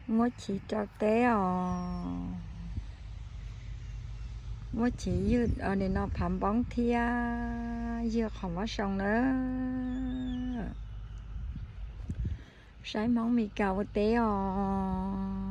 Muab chiv rau teb os. Muab chiv ywg nim no phav npoob thiab ywg qhov mab soo na. Saib Hmoob Mes Kas ua teb os.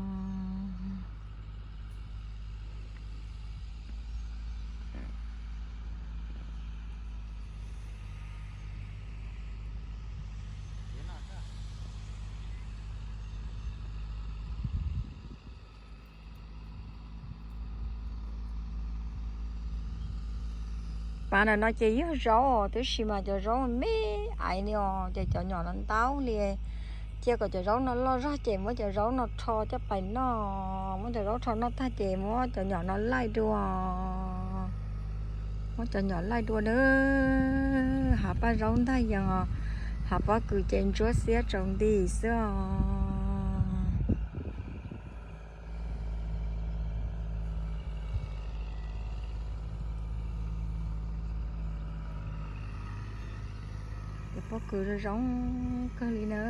Pas ntawm no ces yog zaub, tab sis mas cov zaub me aiv li os, ces cov nyom no ntau li. Cia kom cov zaub no loj zog ces muab cov zaub no rho coj pais noj, muab cov zaub rho noj tag ces muab cov nyom no laij dua. Muab cov nyom laij dua na. Hav paj zaub ntag yog, hav pob kws ces ntsuab xiab tsaus nti xwb os. Cov pob kws zoo zoo kawg li na.